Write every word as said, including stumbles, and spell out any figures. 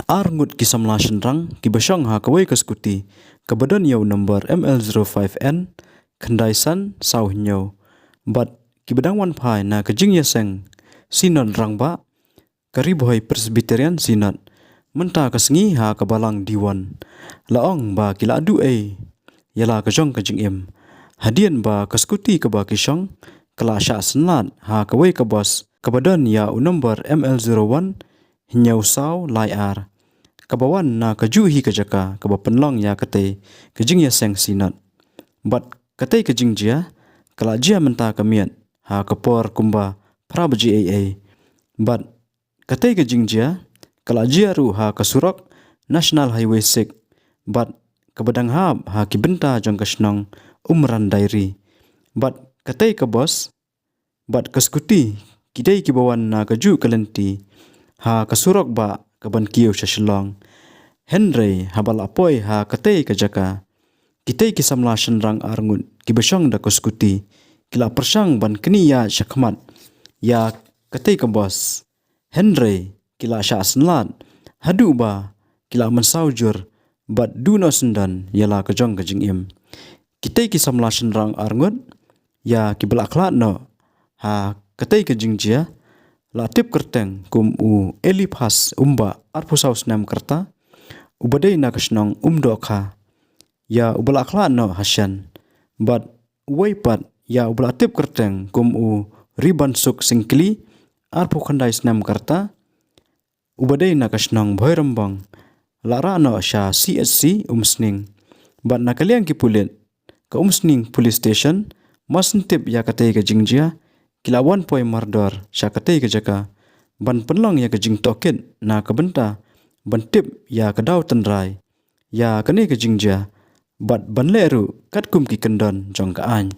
Ar ngut ki samla shynrang kiba shong ha kawei ka skuti kaba don ïa u number M L zero five N khyndai san saw hynñiew bad kiba dang wan phai na ka jingïaseng Synod Rangbah ka Ri Bhoi Presbyterian Synod mynta ka sngi ha ka Balang Diwan, la ong ba ki la duh ei ïa la ka jong ka jingim hadien ba ka skuti kaba ki shong ka la shah synlad ha kawei ka bos kaba don ïa u number M L zero one hynñiew saw lai ar, kaba wan na kajuh hi ka jaka kaba pynlong ïa katei ka jingïaseng Synod. Bad katei ka jingjia ka la jia mynta ka miet ha ka por kumba phra baje eiei. Bad katei ka jingjia ka la jia ruh ha ka surok National Highway six bad kaba dang hap ha ki bynta jong ka shnong Umran Diary. Bad katei ka bos bad ka skuti ki dei kiba wan na kajuh ka lynti ha ka surok bah kaban kiew sha Shillong. Hynrei haba la poi ha katei ka jaka, kitei ki samla shynrang ar ngut kiba shong da ka skuti ki la pyrshang ban knieh ïa shakhmat ïa katei ka bos. Hynrei ki la shah synlad haduh ba ki la mynsaw jur bad duh noh syndon ïa la ka jong ka jingim. Kitei ki samla shynrang ar ngut ïa kiba la khlad noh ha katei ka jingjia la tip kyrteng kum u Eliphas Umbah, arphew saw snem ka rta, uba dei na ka shnong Umdohkha, ïa uba la khlad noh ha shen, bad uwei pat ïa uba la tip kyrteng kum u Ribansuk Syngkli, arphew khyndai snem ka rta, uba dei na ka shnong Bhoirymbong, la rah noh sha C H C Umsning. Bad na ka liang ki pulit ka Umsning Police Station, mar shen tip ïa katei ka jingjia, ki la wan poi mardor sha katei ka jaka ban pynlong ïa ka jingtohkit na ka bynta ban tip ïa ka daw tynrai ïa kane ka jingjia bad ban leh ruh katkum ki kyndon jong ka aiñ.